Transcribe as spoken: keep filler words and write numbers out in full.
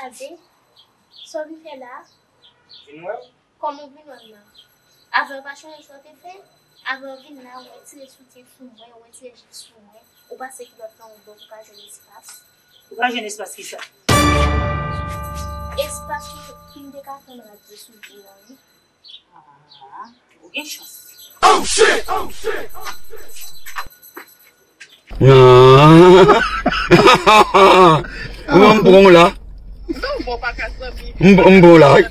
Gade, sa w vin fè la a? Vin wè w. Kòman w vin wè m nan? Avè w pa chonje sa w te fè? Avè w vin la, ou retire soutyen sou mwen, ou retire jip sou mwen, ou pase kilòt nan yon bò pou ka jwenn espas. Ou pa jwenn espas ki sa? Espas pou, pou m te ka tann radyo sou di la, wi. Ah, ou gen chans. Nan. Ou wè m pran w la. Non, bon, pa ka zanmi. M, m pran w la, wi.